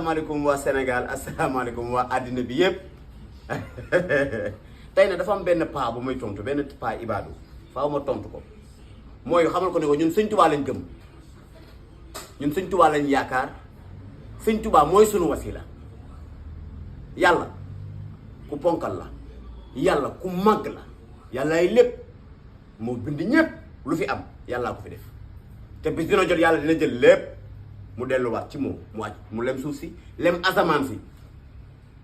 Assalamualaikum wa Sénégal, assalamualaikum wa àddina bi yépp. Tey na dafa am benn paa bu muy tontu, benn paa Ibadou faaw ma tontu ko. Mooy xamal ko ne ko ñun Sëñ Tuubaa lañ gëm. Ñun Sëñ Tuubaa lañ yaakaar. Sëñ Tuubaa mooy sunu wasila. Yàlla ku ponkal la. Yàlla ku màgg la. Yàlla ay lépp moo bind ñépp lu fi am yàllaa ko fi def. Te bis dina jot yàlla dina jël lépp mu delluwaat ci moom mu wàcc mu lem suuf si lem asamaan si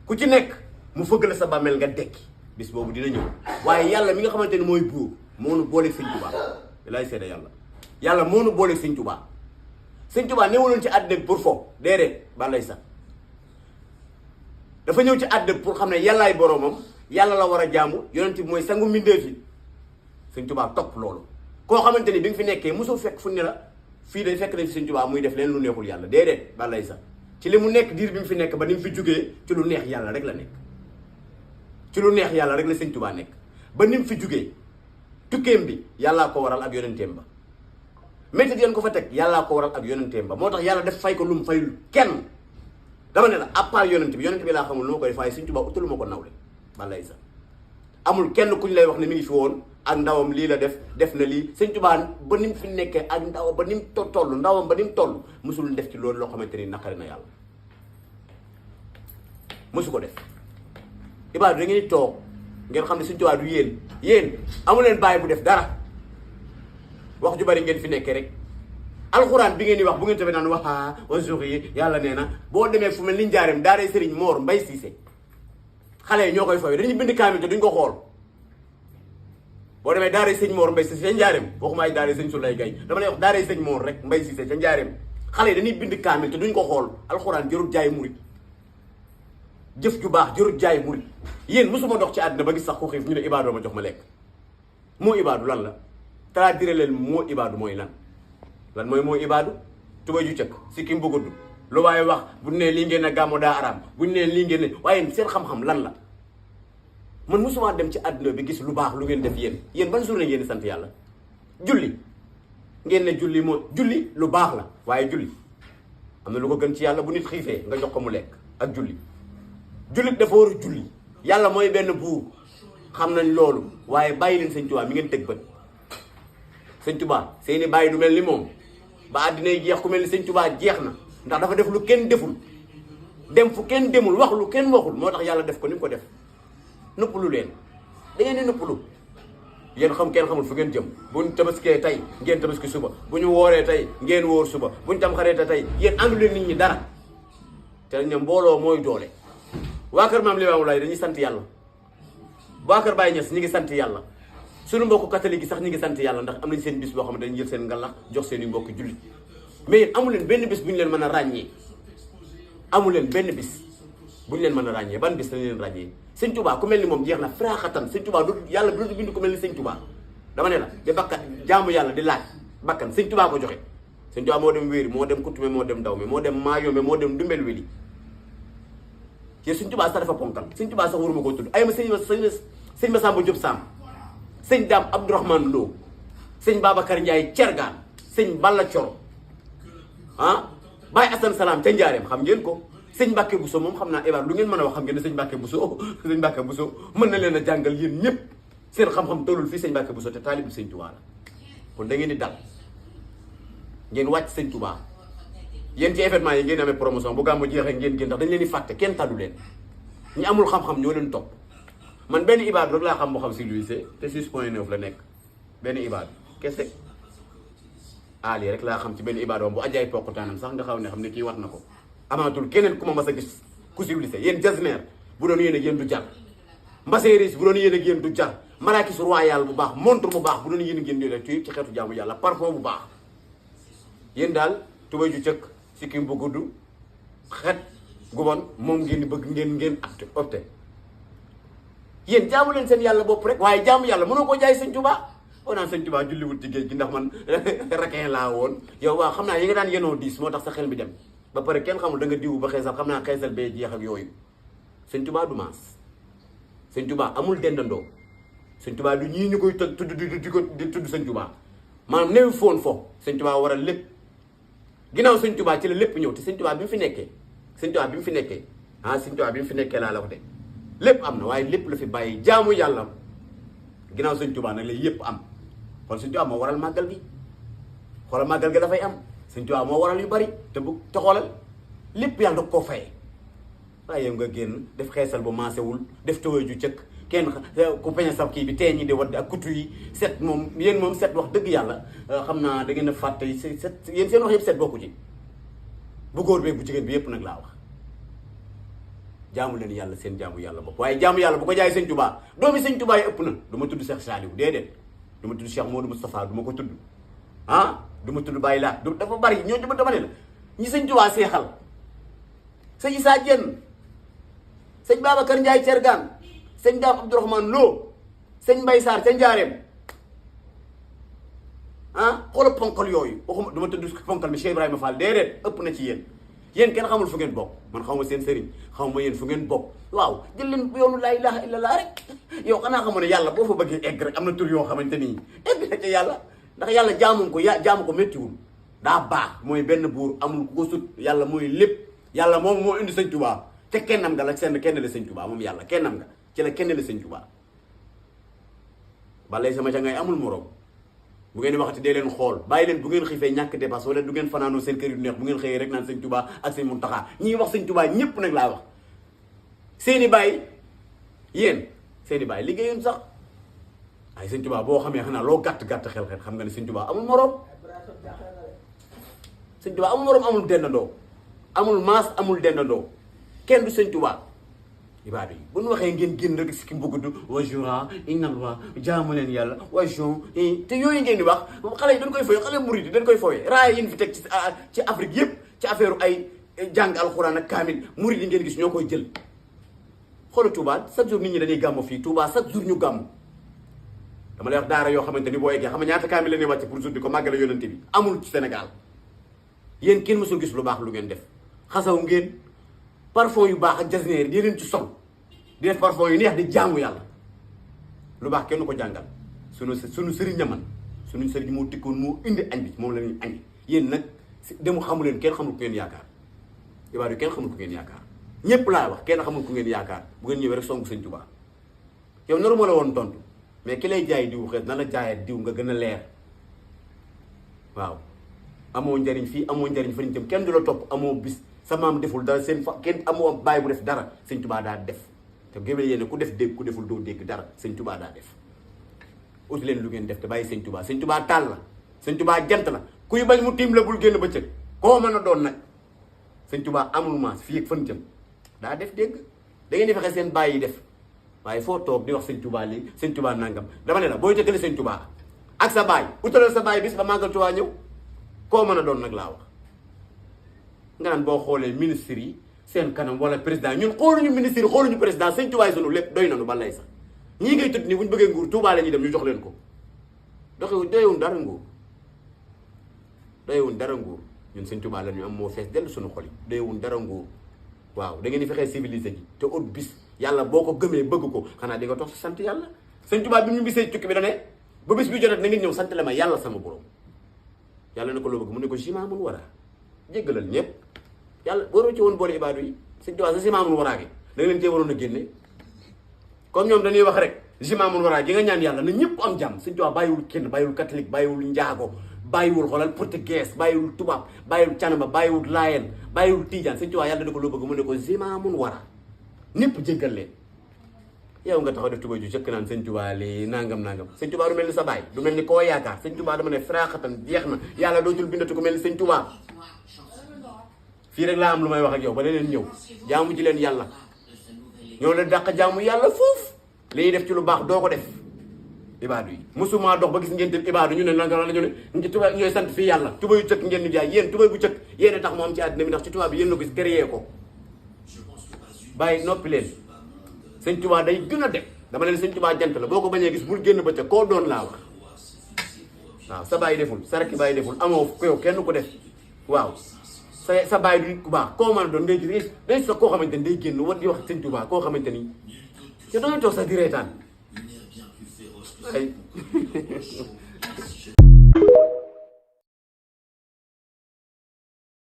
ku ci nekk mu fëgg la sa bàmmeel nga dekki bis boobu dina ñëw waaye yàlla mi nga xamante ni mooy buur moo nu booleeg Sëñ Tuubaa laay seede yàlla moo nu booleeg Sëñ Tuubaa. Sëñ Tuubaa newuloon ci àddina pour fo déedéet ba lay sax dafa ñëw ci àddina pour xam ne yàllaay boroomam yàlla la war a jaamu yonent bi mooy sangu mbindeef yi Sëñ Tuubaa topp loolu. Koo xamante ni bi nga fi nekkee mosoo fekk fu ne la fii day fekk nañ fi Sëñ Tuubaa muy def leen lu neexul yàlla déedéet ba lay sax ci li mu nekk diir bi mu fi nekk ba ni mu fi jógee ci lu neex yàlla rek la nekk. ci lu neex yàlla rek la Sëñ Tuubaa nekk ba ni mu fi jógee tukkeem bi yàllaa ko waral ak yonenteem ba métti yéen ko fa teg yàllaa ko waral ak yonenteem ba moo tax yàlla def fay ko lu mu fayul kenn. dama ne la à part yonent bi laa xamul lu ma koy def waaye Sëñ Tuubaa utalu ma ko nawle ba lay sax amul kenn ku ñu lay wax ne mi ngi fi woon ak ndawam lii la def na lii Sëñ Tuubaa ba ni mu fi nekkee ak ndaw ba ni mu toll ndawam ba ni mu toll mosul def ci loolu loo xamante ni naqari na yàlla mosu ko def. Ibaadu da ngeen di toog ngeen xam ne Sëñ Tuubaa du yéen amu leen bàyyi bu def dara wax ju bari ngeen fi nekkee rek alxuraan bi ngeen di wax bu ngeen tamit naan waxaa wa yi yàlla nee na boo demee fu mel ni njaareem daaray Sëriñ Moor Mbay Siise xale yi ñoo koy fooy dañuy bind kaamil te duñ ko xool. boo demee daaray Sëñ Moor Mbay Siise ca njaareem waxuma ay daaray Sëñ Sulay Gay dama lay wax daaray Sëñ Moor rek Mbay Siise ca njaareem xale yi dañuy bind kaamil te duñ ko xool alxuraan jarul jaay murit jëf ju baax jarul jaay murit yéen mosuma dox ci àddina ba gis sax ku xiif ñu ne Ibaadu ma jox ma lekk moo Ibaadu lan la traduire leen moo Ibaadu mooy lan mooy moo Ibaadu tubay ju cëkk sikkim bu gudd lu waaye wax bu ne lii ngeen ne gàmmu daa araam bu ne lii ngeen ne waaye seen xam-xam lan la man mosuma dem ci àdduna bi gis lu baax lu ngeen def yéen ban jour la ngeen di sant yàlla julli ngeen ne julli moo julli lu baax la waaye julli am na lu ko gën ci yàlla bu nit xiifee nga jox ko mu lekk ak julli dafa war a julli yàlla mooy benn buur xam nañ loolu waaye bàyyi leen Sëñ Tuubaa mi ngeen teg bët Sëñ Tuubaa seeni bàyyi du mel ni moom ba àddinay jeex ku mel ni Sëñ Tuubaa jeex na ndax dafa def lu kenn deful dem fu kenn demul wax lu kenn waxul moo tax yàlla def ko ni mu ko def nëppalu leen da ngeen di nëppalu yéen kenn xamul fu ngeen jëm buñ tabaskee tey ngeen tabaski suba bu ñu wooree tey ngeen wóor suba buñ tam xareete tey yéen àndu leen nit ñi dara te dañ ne mbooloo mooy doole. waa kër Maam Limaamu Laay dañuy sant yàlla waa kër Baay Ñas ñi ngi sant yàlla suñu mbokku catholique yi sax ñi ngi sant yàlla ndax am nañ seen bis boo xam ne dañuy jël seen ngalax jox seen i mbokki jullit mais yéen amu leen benn bis bu ñu leen mën a ràññee amu leen benn bis bu ñu leen mën a ràññee ban bis lañ leen ràññee. Sëñ Tuubaa ku mel ni moom jeex na fraaxatan Sëñ Tuubaa du yàlla du bind ku mel ni Sëñ Tuubaa dama ne la di bakkat jaamu yàlla di laaj bakkan Sëñ Tuubaa ko joxe Sëñ Tuubaa moo dem wéeri moo dem kutume moo dem daw mi moo dem maayome moo dem dumbel weli ci Sëñ Tuubaa sax dafa ponkal Sëñ Tuubaa sax waruma koo tudd ay ma sëñ Masamba Jóob Samb sëñ Daam Abdourahmane Lo sëñ Babacar Ndiaye Cergaan sëñ Balla Coro Baye Assane Salaam ca Njaareem xam ngeen ko sëñ Mbàkke Buso moom xam naa Ibaadu lu ngeen mën a wax xam ngeen ne sëñ Mbàkke Buso mën na leen a jàngal yéen ñëpp seen xam-xam tollul fii sëñ Mbàkke Buso te taalib Sëñ Tuubaa la kon da ngeen di dal ngeen wàcc Sëñ Tuubaa yéen ci événement yi ngeen amee promotion bu gàmmu jeexee ngeen génn ndax dañ leen di fàtte kenn tàddu leen ñi amul xam-xam ñoo leen topp man benn Ibaadu rek laa xam moo xam si Louise te 6.9 la nekk benn Ibaadu kese Ali rek laa xam ci benn Ibaadu bu ajaay poqutaanam sax nga xaw ne xam ne kii war na ko amaatul keneen ku ma mas a gis ku civilisé yéen jasneer bu doon yéen ak yéen du jar mbaseeris bu doon yéen ak yéen du jar marakis royal bu baax montre bu baax bu doon yéen ak yéen di ci xeetu jaamu yàlla parfum bu baax yéen daal tubay ju cëkk sikkim bu gudd xet gu bon moom ngeen di bëgg ngeen opté yéen jaamu leen seen yàlla bopp rek waaye jaamu yàlla mënoo koo jaay Sëñ Tuubaa oo naan Sëñ Tuubaa julliwut ci géej gi ndax man requin laa woon yow waaw xam naa yi nga daan yenoo diis moo tax sa xel bi dem ba pare kenn xamul da nga diwu ba xeesal xam naa xeesal bee jeex ak yooyu Sëñ Tuubaa du maas Sëñ Tuubaa amul dendandoo Sëñ Tuubaa du ñii ñu koy tudd di tudd Sëñ Tuubaa maanaam néew foon fo Sëñ Tuubaa waral lépp ginnaaw Sëñ Tuubaa ci la lépp ñëw te Sëñ Tuubaa bi mu fi nekkee sëñ Tuubaa bi mu fi nekkee sëñ Tuubaa bi mu fi nekkee laa la wax de lépp am na waaye lépp la fi bàyyi jaamu yàlla ginnaaw sëñ Tuubaa nag la yépp am kon sëñ Tuubaa moo waral màggal gi xoolal màggal gi dafay am sëñ Tuubaa moo waral yu bari te xoolal lépp yàlla da koo fayee waaye yow nga génn def xeesal bu maasewul def tawee ju cëkk kenn ku peñe sab kii bi teen ñi di wadd ak kutu yi set moom yéen moom set wax dëgg yàlla xam naa da ngeen a fàtte set yéen seen wax yëpp set bokku ci bu góor beeg bu jigéen bi yëpp nag laa wax jaamu leen yàlla seen jaamu yàlla bopp waaye jaamu yàlla bu ko jaay sëñ Tuubaa doomi sëñ Tuubaa yi ëpp na du ma tudd Cheikh Saliou déedéet du ma tudd Cheikh Modou Moustapha du ma ko tudd du ma tudd Baye Laat dafa bari ñoo dama ne la ñi sëñ Tuubaa seexal sëñ Issa Diène sëñ Babacar Ndiaye Thiergane sëñ Daam Abdourahmane Lo sëñ Mbaye Sarr ca Njaareem xoolal ponkal yooyu waxuma du ma tudd ponkal mi Cheikh Ibrahima Fall déedéet ëpp na ci yéen kenn xamul fu ngeen bokk man xaw ma seen sëriñ xaw ma yéen fu ngeen bokk waaw jël leen yoonu laa ilaha illallah rek yow xanaa xamoon ne yàlla boo fa bëggee egg rek am na tur yoo xamante nii egg na ci yàlla ndax yàlla jaamu ko méttiwul daa baax mooy benn buur amul ku ko sut yàlla mooy lépp yàlla moom moo indi sëñ Tuubaa te kennam nga la kenn la sëñ Tuubaa moom yàlla kennam nga ci la kenn la sëñ Tuubaa balay sama ca ngay amul morom bu ngeen di waxati dee leen xool bàyyi leen bu ngeen xiifee ñàkk dépasse wala du ngeen fanaanoo seen kër yu neex bu ngeen xëyee rek naan sëñ Tuubaa ak sëñ Muntaxaa ñiy wax sëñ Tuubaa ñépp nag laa wax seeni bàyyi yéen seeni bàyyi liggéeyuñ sax ay sëñ Tuubaa boo xamee xanaa loo gàtt-gàtt xel xam nga ne sëñ Tuubaa amul morom sëñ Tuubaa amul morom amul dendandoo amul maas amul dendandoo kenn du sëñ Tuubaa ibaadu yi bu ñu waxee ngeen génn rek si ki mbëgg du wa jura inna allah jaamu leen yàlla wa jon te yooyu ngeen di wax xale yi dañ koy fooye xale murid yi dañ koy fooye raaya yi fi teg ci Afrique yëpp ci affaire ay jàng alxuraan ak kaamil murid yi ngeen gis ñoo koy jël xoolal Touba chaque jour nit ñi dañuy gàmmu fii Touba chaque jour ñu gàmmu dama lay wax daara yoo xamante ni boo eggee xam nga ñaata kaamil la ñuy wàcce pour jour di ko màggale yonente bi amul ci Sénégal yéen kenn mësul gis lu baax lu ngeen def xasaw ngeen parfum yu baax ak jasneer di leen ci sol di def parfum yu neex di jaamu yàlla lu baax kenn ko jàngal sunu sëriñ ñaman sunu sëriñ moo tikkoon moo indi añ bi moom la ñuy añi yéen nag demu xamu leen kenn xamul ku ngeen yaakaar ibaadu yi kenn xamul ku ngeen yaakaar ñépp laa wax kenn xamul ku ngeen yaakaar bu ngeen ñëwee rek songu sëñ Tuubaa yow naru ma la woon tontu mais ki lay jaay diw xeet na la jaayat diw nga gën a leer waaw amoo njariñ fii amoo njariñ fa ñu jëm kenn du la topp amoo bis sa maam deful dara seen fa kenn amoo bàyyi bu def dara sëñ Tuubaa daa def te géwél yéen ku def dégg ku deful doo dégg dara sëñ Tuubaa daa def uti leen lu ngeen def te bàyyi sëñ Tuubaa taal la sëñ Tuubaa jant la kuy bañ mu tiim la bul génn bëccëg koo mën a doon nag sëñ Tuubaa amul maas fii ak fan jëm daa def dégg da ngeen di fexe seen bàyyi yi def waaye foo toog di wax sëñ Tuubaa lii sëñ Tuubaa nangam dama ne la booy jëkkale sëñ Tuubaa ak sa baay utalal sa baay bis ba màggal Tuubaa ñëw koo mën a doon nag laa wax nga naan boo xoolee ministre yi seen kanam wala président ñun xooluñu ministre yi xooluñu président sëñ Tuubaa yi sunu lépp doy nanu ba lay sax ñii ngay tudd nii bu ñu bëggee nguur Tuubaa la ñuy dem ñu jox leen ko doyewuñ dara nguur ñun sëñ Tuubaa la ñu am moo fees dellu suñu xol yi doyewuñ dara nguur waaw da ngeen di fexee civilisé ji te ut bis yàlla boo ko gëmee bëgg ko xanaa di nga toog si sant yàlla sëñ Tuubaa bi ñu bisee cukki bi da ne ba bis bi jotat na ngeen ñëw sant la ma yàlla sama borom yàlla ne ko loo bëgg mu ne ko simaamun wara jéggalal ñëpp yàlla waroo ci woon boole ibaadu yi sëñ Tuubaa sa simaamun waraa gi da nga leen cee waroon a génne comme ñoom dañuy wax rek simaamun waraa gi nga ñaan yàlla na ñëpp am jàmm sëñ Tuubaa bàyyiwul kenn bàyyiwul catholique bàyyiwul njaago bàyyiwul xoolal portugais bàyyiwul tubaab bàyyiwul canaba bàyyiwul laayeen bàyyiwul tiijaan sëñ Tuubaa yàlla da ko loo bëgg mu ne ko simaamun wara ñëpp jéggal leen yow nga taxaw def tuba ju jëkk naan sëñ Tuubaa lii nangam sëñ Tuubaa du mel ni sa baay du mel ni koo yaakaar sëñ Tuubaa dama ne fraaxatan jeex na yàlla dootul bindatu ko mel ni sëñ Tuubaa fii rek laa am lu may wax ak yow ba leneen ñëw jaamu ji leen yàlla ñoo la dàq jaamu yàlla foofu li ñuy def ci lu baax doo ko def ibaadu yi musuma dox ba gis ngeen te ibaadu ñu ne nanga la ñu ne tuba ñooy sant fii yàlla tuba yu cëkk ngeen ñu jaay yéen tuba bu cëkk yéen tax mu am ci àddina bi ndax ci tubaab bi yéen na ko gis créé ko bàyyi noppi leen sëñ Tuubaa day gën a def dama leen sëñ Tuubaa jant la boo ko bañee gis bul génn ba ca koo doon laa wax waaw sa bàyyi deful sa rakki bàyyi deful amoo ko yow kenn ko def waaw sa bàyyi du nit ku baax koo mën a doon ngay gis day sax koo xamante ni day génn war di wax sëñ Tuubaa koo xamante ni te dangay toog sax di reetaan ay